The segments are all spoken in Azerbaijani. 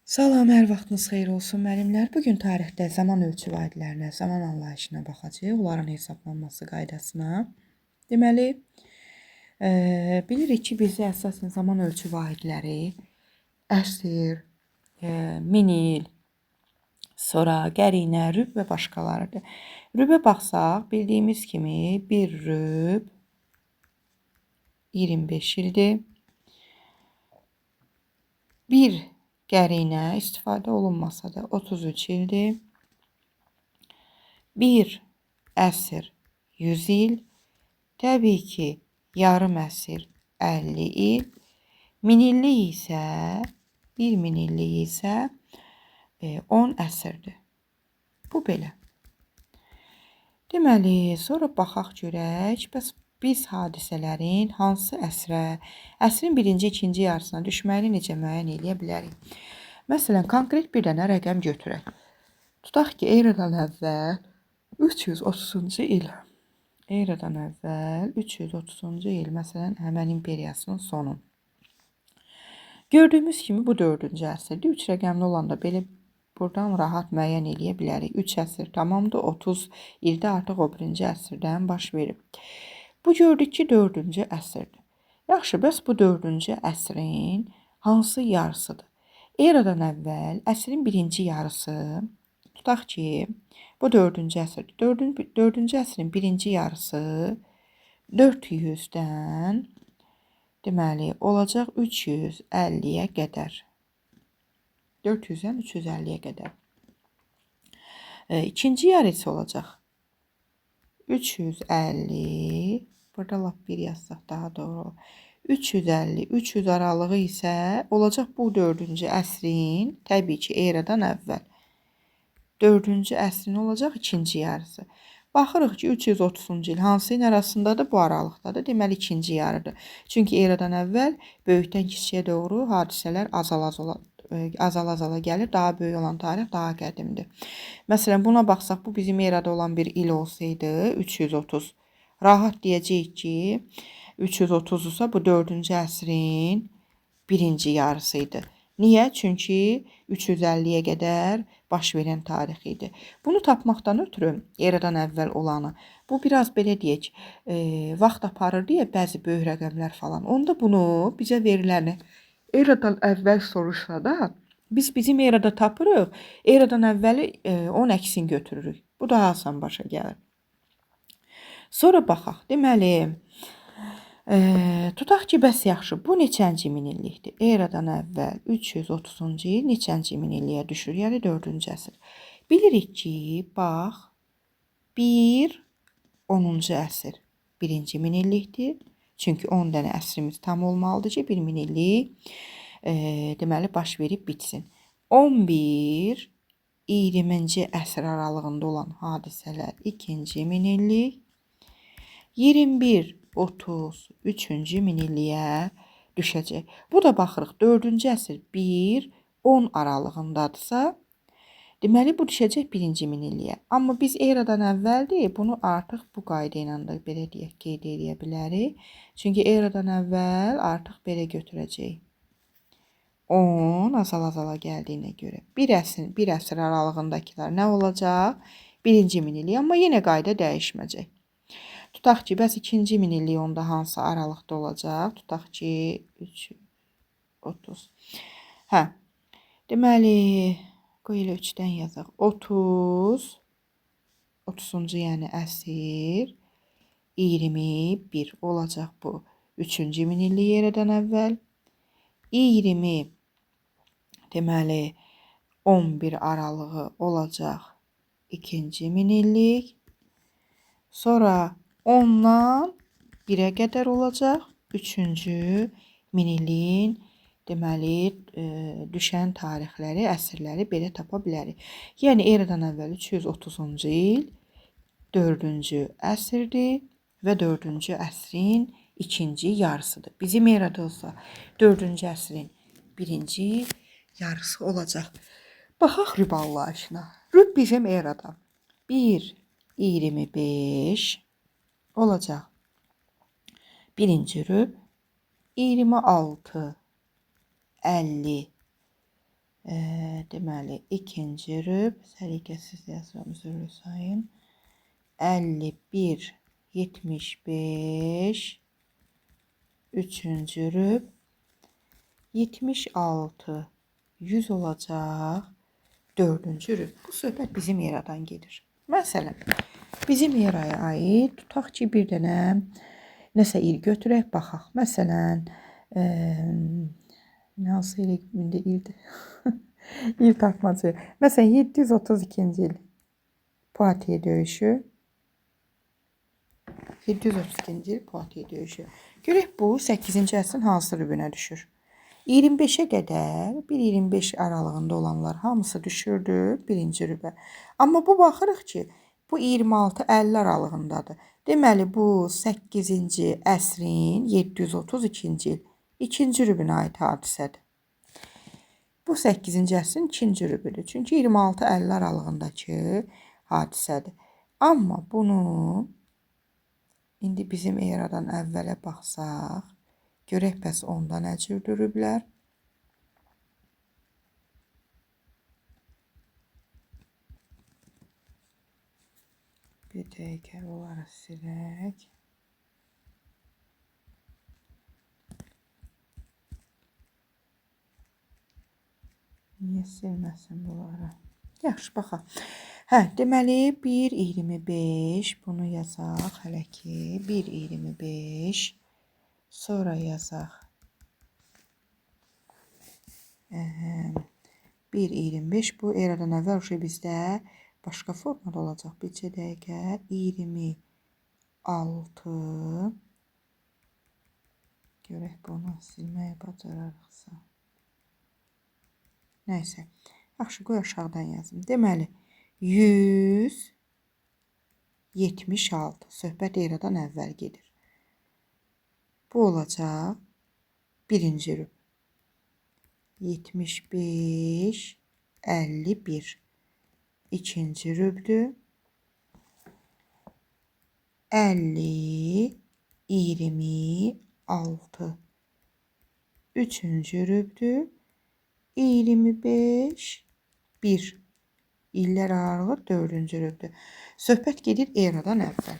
Salam, hər vaxtınız xeyir olsun müəllimlər. Bu gün tarixdə zaman ölçü vahidlərinə, zaman anlayışına baxacağıq, onların hesablanması qaydasına. Deməli, bilirik ki, bizdə əsasən zaman ölçü vahidləri əsr, min il, sonra qərinə, rüb və başqalarıdır. Rübə baxsaq, bildiyimiz kimi bir rüb 25 ildir. Bir qərinə istifadə olunmasa da 33 ildir. Bir əsr 100 il. Təbii ki, yarım əsr 50 il. Minillik isə, bir minillik isə 10 əsrdir. Bu belə. Deməli, sonra baxaq görək, bəs biz hadisələrin hansı əsrə, əsrin birinci, ikinci yarısına düşməyini necə müəyyən eləyə bilərik? Məsələn, konkret bir dənə rəqəm götürək. Tutaq ki, eradan əvvəl 330-cu il. Eradan əvvəl 330-cu il, məsələn, Əhəməni imperiyasının sonu. Gördüyümüz kimi bu 4-cü əsrdir. 3 rəqəmli olanda belə buradan rahat müəyyən eləyə bilərik. 3 əsr tamamdır, 30 ildə artıq o birinci əsrdən baş verib. Bu gördük ki, 4-cü əsrdir. Yaxşı, bəs bu 4-cü əsrin hansı yarısıdır? Eradan əvvəl əsrin birinci yarısı, tutaq ki, bu 4-cü əsrdir. 4-cü əsrin birinci yarısı 400-dən, deməli, olacaq 350-yə qədər. 400-dən 350-yə qədər. İkinci yarısı olacaq 350, burada lap bir yazsaq daha doğru olur. 350, 300 aralığı isə olacaq bu 4-cü əsrin, təbii ki, eradan əvvəl. 4-cü əsrin olacaq ikinci yarısı. Baxırıq ki, 330-cu il hansı ilin arasındadır? Bu aralıqdadır. Deməli, ikinci yarıdır. Çünki eradan əvvəl böyükdən kiçiyə doğru hadisələr azala-azala gəlir. Daha böyük olan tarix daha qədimdir. Məsələn, buna baxsaq, bu bizim erada olan bir il olsaydı, 330. Rahat deyəcəyik ki, 330-sa bu 4-cü əsrin birinci yarısı idi. Niyə? Çünki 350-yə qədər baş verən tarix idi. Bunu tapmaqdan ötürü eradan əvvəl olanı, bu biraz belə deyək, vaxt aparır deyə bəzi böyük rəqəmlər falan. Onda bunu bizə veriləni eradan əvvəl soruşsa da, biz bizim erada tapırıq, eradan əvvəli 10 əksini götürürük. Bu daha asan başa gəlir. Sonra baxaq. Deməli, tutaq ki, bəs yaxşı, bu neçənci min illikdir? Eradan əvvəl 330-cu il neçənci min illiyə düşür? Yəni 4-cü əsr. Bilirik ki, bax, 1 10-cu əsr birinci min illikdir. Çünki 10 dənə əsrimiz tam olmalıdır ki, 1 min illik deməli, baş verib bitsin. 11 20-ci əsr aralığında olan hadisələr ikinci min illik. 21 30 3-cü min illiyə düşəcək. Bu da baxırıq 4-cü əsr 1 10 aralığındadırsa, deməli bu düşəcək 1-ci min illiyə. Amma biz eradan əvvəldir, bunu artıq bu qayda ilə də belə deyək, qeyd eləyə bilərik. Çünki eradan əvvəl artıq belə götürəcəyik. 10 azal-azala gəldiyinə görə bir əsr aralığındakılar nə olacaq? 1-ci min illik, amma yenə qayda dəyişməyəcək. Tutaq ki, bəs ikinci min illik onda hansı aralıqda olacaq? Tutaq ki, 3, 30. Hə, deməli, qoy elə 3-dən yazaq. 30, 30-cu yəni əsr, 21 olacaq bu 3-cü min illik eradan əvvəl. 20, deməli, 11 aralığı olacaq 2-ci min illik. Sonra 10-dan 1-ə qədər olacaq 3-cü min illiyin, deməli, düşən tarixləri, əsrləri belə tapa bilərik. Yəni, eradan əvvəl 330-cu il 4-cü əsrdir və 4-cü əsrin ikinci yarısıdır. Bizim erada olsa 4-cü əsrin birinci yarısı olacaq. Baxaq rüb anlayışına. Rüb bizim erada 1, 25 olacaq. Birinci rüb 26, 50 Deməli, ikinci rüb, səliqəsiz yazıram, üzrlü sayın. 51, 75, üçüncü rüb, 76, 100 olacaq, dördüncü rüb. Bu söhbət bizim eradan gedir. Məsələn, bizim eraya aid tutaq ki, bir dənə nəsə il götürək, baxaq. Məsələn, hansı il indi ildir? İl tapmacı. Məsələn, 732-ci il Poitiers döyüşü. 732-ci il Poitiers döyüşü. Görək bu 8-ci əsrin hansı rübünə düşür? 25-ə qədər 1-25 aralığında olanlar hamısı düşürdü birinci rübə. Amma bu baxırıq ki, bu 26-50 aralığındadır. Deməli, bu 8-ci əsrin 732-ci il ikinci rübünə aid hadisədir. Bu 8-ci əsrin ikinci rübüdür. Çünki 26-50 aralığındakı hadisədir. Amma bunu indi bizim eradan əvvələ baxsaq, görək bəs onda nə cürdür rüblər? Bir dəqiqə onları silək. Niyə silməsin bunları? Yaxşı, baxaq. Hə, deməli 1.25 bunu yazaq hələ ki 1.25 sonra yazaq. 1.25 bu eradan əvvəl uşaq bizdə başqa formada olacaq. Bir dəqiqə 26 görək bunu silməyi bacararıqsa. Nəysə. Yaxşı, qoy aşağıdan yazım. Deməli, 176. Söhbət eradan əvvəl gedir. Bu olacaq birinci rüb. 75, 51. İkinci rübdür. 50, 26. Üçüncü rübdür. 25, 1. İllər aralığı dördüncü rübdür. Söhbət gedir eradan əvvəl.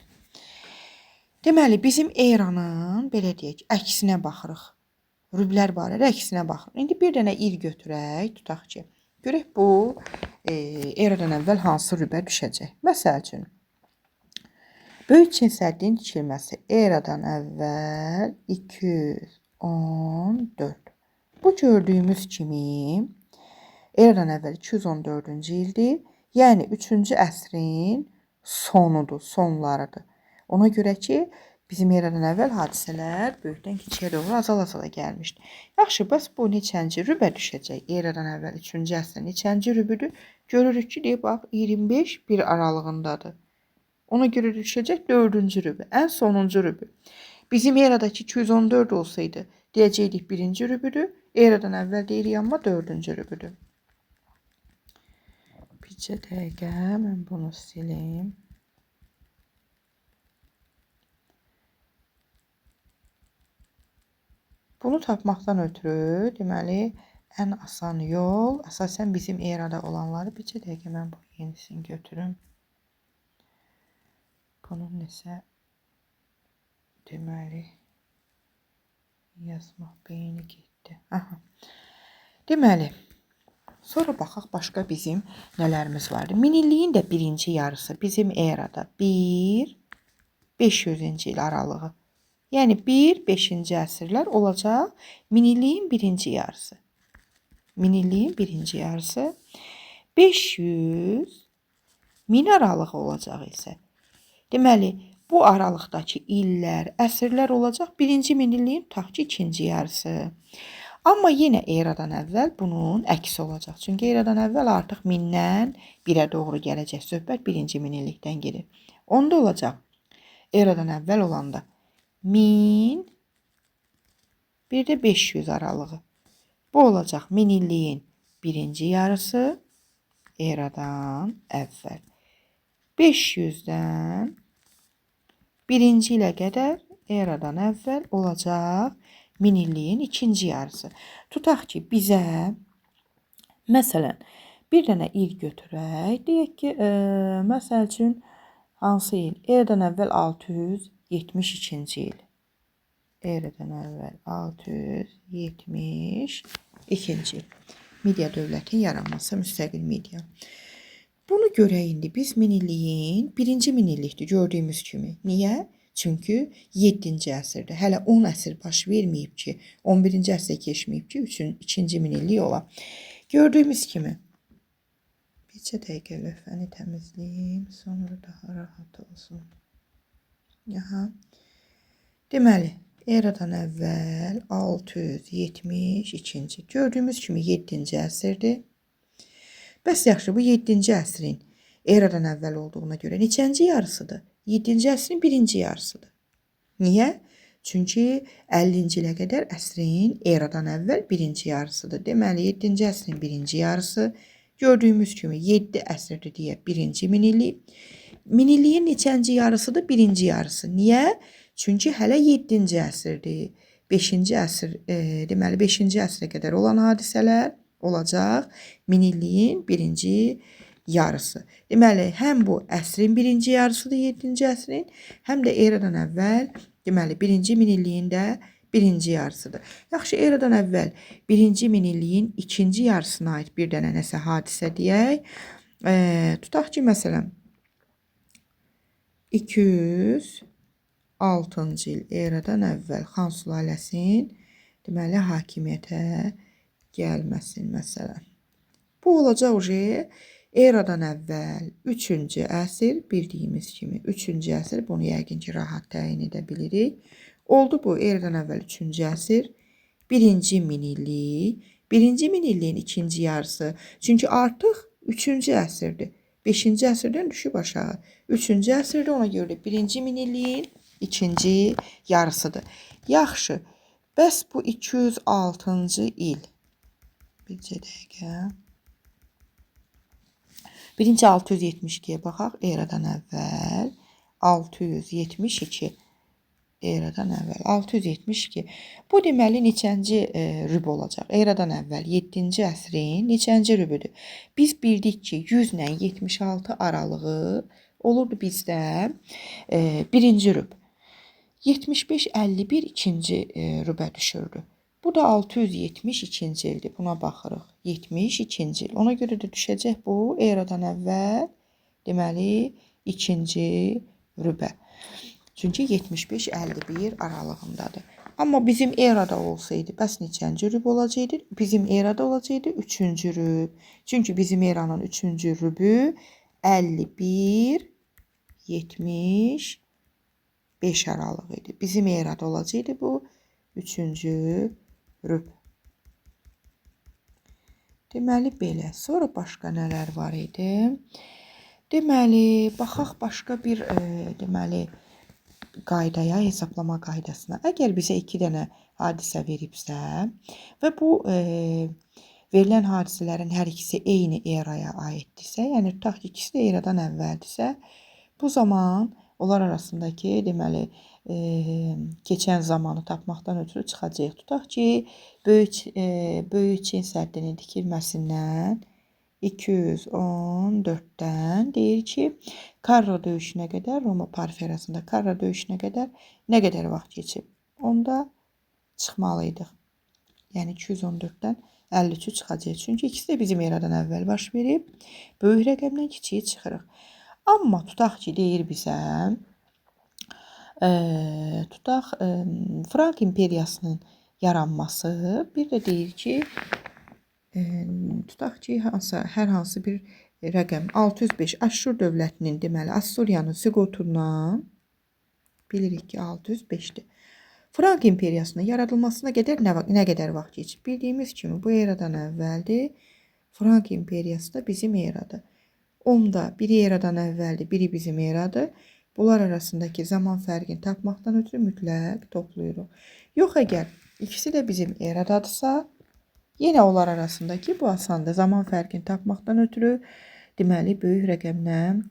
Deməli, bizim eranın, belə deyək, əksinə baxırıq. Rüblər barədə əksinə baxırıq. İndi bir dənə il götürək, tutaq ki, görək bu eradan əvvəl hansı rübə düşəcək. Məsəl üçün, Böyük Çin səddinin tikilməsi eradan əvvəl 214. Bu gördüyümüz kimi eradan əvvəl 214-cü ildir. Yəni 3-cü əsrin sonudur, sonlarıdır. Ona görə ki, bizim eradan əvvəl hadisələr böyükdən kiçiyə doğru azala-azala gəlmişdi. Yaxşı, bəs bu neçənci rübə düşəcək? Eradan əvvəl 3-cü əsrin neçənci rübüdür? Görürük ki, deyib, bax, 25 bir aralığındadır. Ona görə düşəcək 4-cü rübü, ən sonuncu rübü. Bizim eradakı 214 olsaydı, deyəcəkdik 1-ci rübüdür. Eradan əvvəl deyirik, amma 4-cü rübüdür. Bircə dəqiqə, mən bunu silim. Bunu tapmaqdan ötürü, deməli, ən asan yol, əsasən bizim erada olanları, bircə dəqiqə mən bu yenisini götürüm. Bunun nəsə, deməli, yazmaq beyni getdi. Aha. Deməli, sonra baxaq başqa bizim nələrimiz vardı. Minilliyin də birinci yarısı bizim erada 1-500-cü il aralığı. Yəni 1-5-ci əsrlər olacaq minilliyin birinci yarısı. Minilliyin birinci yarısı 500 min aralığı olacaq isə. Deməli, bu aralıqdakı illər, əsrlər olacaq birinci minilliyin tutaq ki, ikinci yarısı. Amma yenə eradan əvvəl bunun əksi olacaq. Çünki eradan əvvəl artıq mindən birə doğru gələcək. Söhbət birinci minillikdən gedir. Onda olacaq eradan əvvəl olanda 1000, bir də 500 aralığı. Bu olacaq minilliyin birinci yarısı eradan əvvəl. 500-dən birinci ilə qədər eradan əvvəl olacaq minilliyin ikinci yarısı. Tutaq ki, bizə Məsələn, bir dənə il götürək. Deyək ki, məsəl üçün, hansı il? Eradan əvvəl 672-ci il. Eradan əvvəl 672-ci il. Midiya dövlətinin yaranması, müstəqil Midiya. Bunu görək indi biz minilliyin, birinci minillikdir gördüyümüz kimi. Niyə? Çünki 7-ci əsrdə, hələ 10 əsr baş verməyib ki, 11-ci əsrə keçməyib ki, ikinci minillik ola. Gördüyümüz kimi, bircə dəqiqə lövhəni təmizləyim, sonra daha rahat olsun. Aha. Deməli, eradan əvvəl 672-ci. Gördüyümüz kimi 7-ci əsrdir. Bəs yaxşı, bu 7-ci əsrin eradan əvvəl olduğuna görə neçənci yarısıdır? 7-ci əsrin birinci yarısıdır. Niyə? Çünki 50-ci ilə qədər əsrin eradan əvvəl birinci yarısıdır. Deməli, 7-ci əsrin birinci yarısı gördüyümüz kimi 7 əsrdir deyə birinci minillik. Minilliyin neçənci yarısıdır? Birinci yarısı. Niyə? Çünki hələ 7-ci əsrdir. 5-ci əsr, deməli 5-ci əsrə qədər olan hadisələr olacaq minilliyin birinci yarısı. Deməli, həm bu əsrin birinci yarısıdır 7-ci əsrin, həm də eradan əvvəl, deməli, birinci minilliyin də birinci yarısıdır. Yaxşı, eradan əvvəl birinci minilliyin ikinci yarısına aid bir dənə nəsə hadisə deyək. Tutaq ki, məsələn, 206-cı il eradan əvvəl Xan sülaləsinin, deməli, hakimiyyətə gəlməsin, məsələn. Bu olacaq uje eradan əvvəl 3-cü əsr, bildiyimiz kimi 3-cü əsr, bunu yəqin ki, rahat təyin edə bilirik. Oldu bu eradan əvvəl 3-cü əsr, birinci minillik, birinci minilliyin ikinci yarısı. Çünki artıq 3-cü əsrdir. 5-ci əsrdən düşüb aşağı. 3-cü əsrdə, ona görə də birinci minilliyin ikinci yarısıdır. Yaxşı, bəs bu 206-cı il. Bircə dəqiqə. Birinci 672-yə baxaq. Eradan əvvəl 672. Eradan əvvəl 672. Bu deməli neçənci rüb olacaq? Eradan əvvəl 7-ci əsrin neçənci rübüdür? Biz bildik ki, 100 ilə 76 aralığı olurdu bizdə birinci rüb. 75-51 ikinci rübə düşürdü. Bu da 672-ci ildir. Buna baxırıq. 72-ci il. Ona görə də düşəcək bu eradan əvvəl, deməli, ikinci rübə. Çünki 75-51 aralığındadır. Amma bizim erada olsaydı, bəs neçənci rüb olacaqdı? Bizim erada olacaqdı 3-cü rüb. Çünki bizim eranın 3-cü rübü 51-75 aralığı idi. Bizim erada olacaqdı bu 3-cü rüb. Deməli, belə. Sonra başqa nələr var idi? Deməli, baxaq başqa bir deməli, qaydaya, hesablama qaydasına. Əgər bizə iki dənə hadisə veribsə və bu verilən hadisələrin hər ikisi eyni eraya aiddirsə, yəni tutaq ki, ikisi də eradan əvvəldirsə, bu zaman onlar arasındakı, deməli, keçən zamanı tapmaqdan ötürü çıxacaq. Tutaq ki, Böyük Çin səddinin tikilməsindən 214-dən deyir ki, Karra döyüşünə qədər, Roma Parfiya arasında Karra döyüşünə qədər nə qədər vaxt keçib? Onda çıxmalıydıq. Yəni 214-dən 53-ü çıxacaq. Çünki ikisi də bizim eradan əvvəl baş verib. Böyük rəqəmdən kiçiyi çıxırıq. Amma tutaq ki, deyir bizə, tutaq Frank imperiyasının yaranması, bir də deyir ki, tutaq ki, hər hansı bir rəqəm 605 Aşşur dövlətinin, deməli, Assuriyanın süqutundan bilirik ki, 605-dir. Frank imperiyasının yaradılmasına qədər nə qədər vaxt keçib? Bildiyimiz kimi bu eradan əvvəldir. Frank imperiyası da bizim eradır. Onda biri eradan əvvəldir, biri bizim eradır. Bunlar arasındakı zaman fərqini tapmaqdan ötürü mütləq toplayırıq. Yox, əgər ikisi də bizim eradadırsa, yenə onlar arasındakı bu asandır. Zaman fərqini tapmaqdan ötürü, deməli, böyük rəqəmlə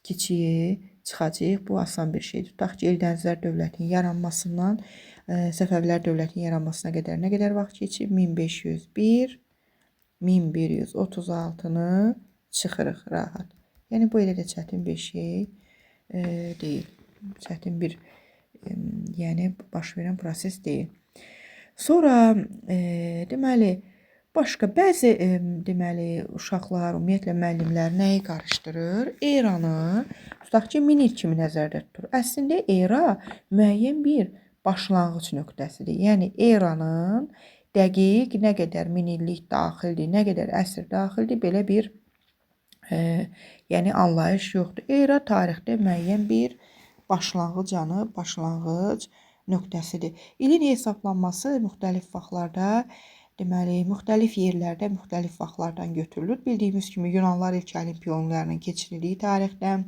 kiçiyi çıxacaq. Bu asan bir şeydir. Tutaq ki, Eldənizlər dövlətinin yaranmasından Səfəvilər dövlətinin yaranmasına qədər nə qədər vaxt keçib? 1501 1136-nı çıxırıq rahat. Yəni, bu elə də çətin bir şey deyil. Çətin bir, yəni, baş verən proses deyil. Sonra, deməli, başqa bəzi, deməli, uşaqlar, ümumiyyətlə, müəllimlər nəyi qarışdırır? Eranı, tutaq ki, min il kimi nəzərdə tutur. Əslində, era müəyyən bir başlanğıc nöqtəsidir. Yəni, eranın dəqiq nə qədər min illik daxildir, nə qədər əsr daxildir, belə bir yəni anlayış yoxdur. Era tarixdə müəyyən bir başlanğıc anı, başlanğıc nöqtəsidir. İlin hesablanması müxtəlif vaxtlarda, deməli, müxtəlif yerlərdə müxtəlif vaxtlardan götürülür. Bildiyimiz kimi Yunanlar ilk Olimpiya oyunlarının keçirildiyi tarixdə,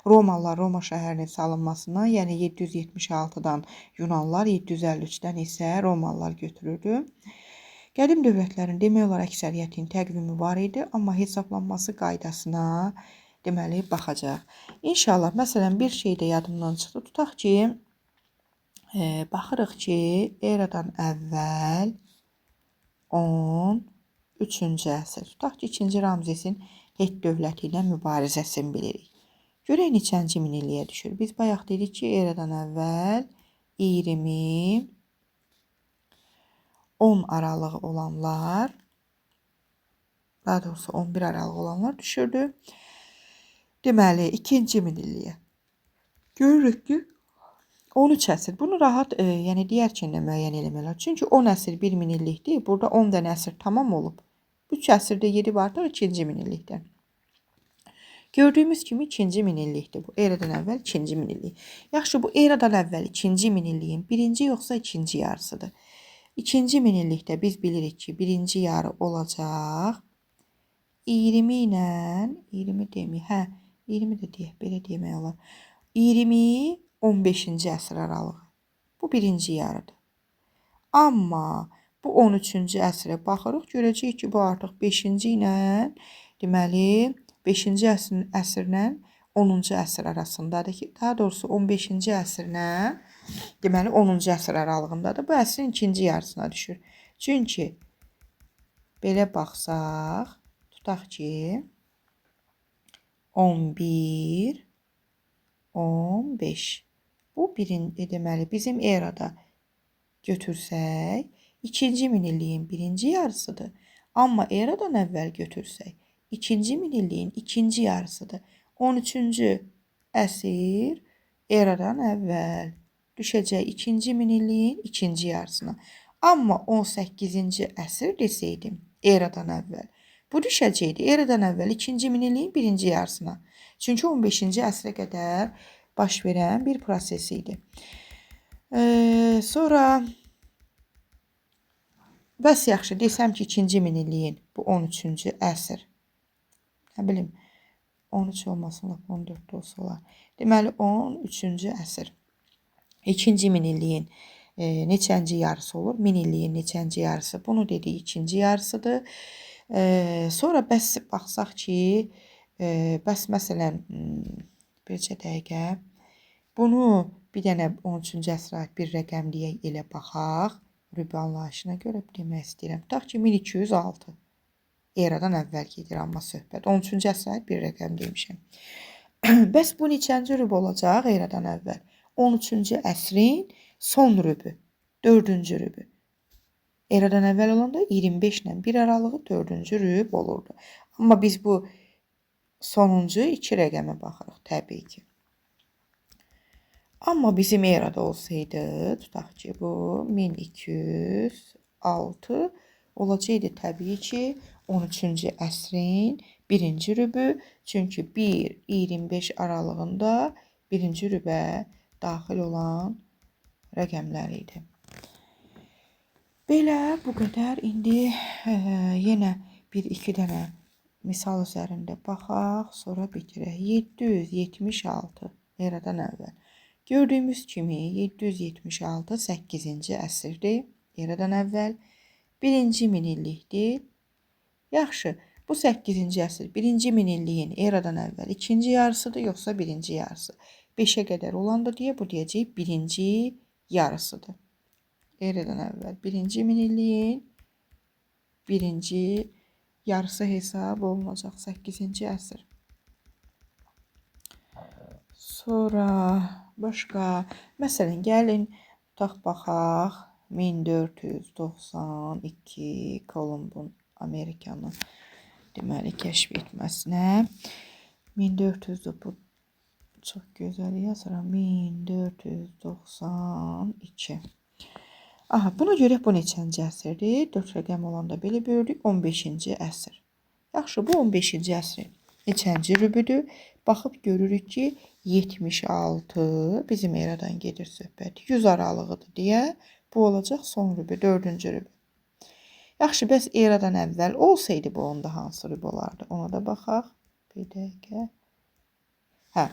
Romalılar Roma şəhərinin salınmasından, yəni 776-dan Yunanlar, 753-dən isə Romalılar götürürdü. Qədim dövlətlərin demək olar əksəriyyətinin təqvimi var idi, amma hesablanması qaydasına deməli baxacaq. İnşallah, məsələn, bir şey də yadımdan çıxdı. Tutaq ki, baxırıq ki, eradan əvvəl 13-cü əsr. Tutaq ki, 2-ci Ramzesin Het dövləti ilə mübarizəsini bilirik. Görək neçənci min illiyə düşür. Biz bayaq dedik ki, eradan əvvəl 20, 10 aralığı olanlar, daha doğrusu 11 aralığı olanlar düşürdü. Deməli, 2-ci min illiyə. Görürük ki, 13 əsr. Bunu rahat, yəni deyərkən də müəyyən eləmək olar. Çünki 10 əsr 1 min illikdir. Burada 10 dənə əsr tamam olub. 3 əsrdə 7 vardır 2-ci min illikdə. Gördüyümüz kimi 2-ci min illikdir bu. Eradan əvvəl 2-ci min illik. Yaxşı, bu eradan əvvəl 2-ci min illiyin birinci yoxsa ikinci yarısıdır. 2-ci min illikdə biz bilirik ki, birinci yarı olacaq 20 ilə, 20 deməyək, hə, 20 də deyək, belə demək olar. 20, 15-ci əsr aralığı. Bu birinci yarıdır. Amma bu 13-cü əsrə baxırıq, görəcəyik ki, bu artıq 5-ci ilə, deməli, 5-ci əsrlə 10-cu əsr arasındadır ki, daha doğrusu 15-ci əsrlə, deməli, 10-cu əsr aralığındadır. Bu əsrin ikinci yarısına düşür. Çünki belə baxsaq, tutaq ki, 11, 15. Bu birinci, deməli, bizim erada götürsək, 2-ci min illiyin birinci yarısıdır. Amma eradan əvvəl götürsək, 2-ci min illiyin ikinci yarısıdır. 13-cü əsr eradan əvvəl düşəcək 2-ci min illiyin ikinci yarısına. Amma 18-ci əsr desəydim eradan əvvəl, bu düşəcəkdi eradan əvvəl 2-ci min illiyin birinci yarısına. Çünki 15-ci əsrə qədər baş verən bir proses idi. Sonra bəs yaxşı, desəm ki, 2-ci min illiyin bu 13-cü əsr. Nə bilim, 13 olmasın, lap 14 olsa olar. Deməli, 13-cü əsr. 2-ci min illiyin neçənci yarısı olur? Min illiyin neçənci yarısı? Bunu dedik, ikinci yarısıdır. Sonra bəs baxsaq ki, bəs məsələn, bircə dəqiqə, bunu bir dənə 13-cü əsrə aid bir rəqəm deyək, elə baxaq. Rübə anlayışına görə demək istəyirəm. Tutaq ki, 1206. Eradan əvvəl gedir amma söhbət. 13-cü əsrə aid bir rəqəm demişəm. Bəs bu neçənci rüb olacaq eradan əvvəl? 13-cü əsrin son rübü, 4-cü rübü. Eradan əvvəl olanda 25 ilə 1 aralığı 4-cü rüb olurdu. Amma biz bu sonuncu iki rəqəmə baxırıq təbii ki. Amma bizim erada olsaydı, tutaq ki, bu 1206 olacaqdı təbii ki, 13-cü əsrin birinci rübü. Çünki 1-25 aralığında birinci rübə daxil olan rəqəmlər idi. Belə, bu qədər. İndi yenə bir-iki dənə misal üzərində baxaq, sonra bitirək. 776 eradan əvvəl. Gördüyümüz kimi 776 8-ci əsrdir eradan əvvəl. Birinci min illikdir. Yaxşı, bu 8-ci əsr birinci min illiyin eradan əvvəl ikinci yarısıdır, yoxsa birinci yarısı? 5-ə qədər olanda deyə bu deyəcək birinci yarısıdır. Eradan əvvəl birinci min illiyin birinci yarısı hesab olunacaq 8-ci əsr. Sonra başqa, məsələn, gəlin tutaq baxaq 1492 Kolumbun Amerikanı deməli kəşf etməsinə. 1400 bu çox gözəl yazıram. 1492. Aha, buna görə bu neçənci əsrdir? 4 rəqəm olanda belə böldük. 15-ci əsr. Yaxşı, bu 15-ci əsrin neçənci rübüdür? Baxıb görürük ki, 76 bizim eradan gedir söhbət. 100 aralığıdır deyə bu olacaq son rübü, 4-cü rübü. Yaxşı, bəs eradan əvvəl olsaydı bu onda hansı rüb olardı? Ona da baxaq. Bir dəqiqə. Hə.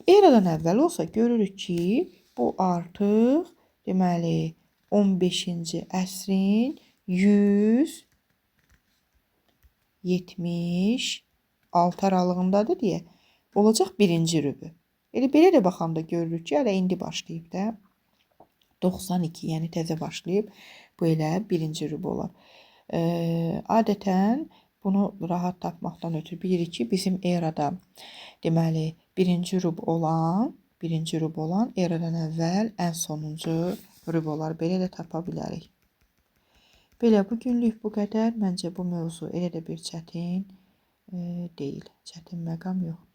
Eradan əvvəl olsa görürük ki, bu artıq deməli 15-ci əsrin 176 aralığındadır deyə olacaq birinci rübü. Elə belə də baxanda görürük ki, hələ indi başlayıb da. 92, yəni təzə başlayıb. Bu elə birinci rüb olar. Adətən bunu rahat tapmaqdan ötürü bilirik ki, bizim erada deməli birinci rüb olan eradan əvvəl ən sonuncu rüb olar. Belə də tapa bilərik. Belə bu günlük bu qədər. Məncə bu mövzu elə də bir çətin deyil. Çətin məqam yoxdur.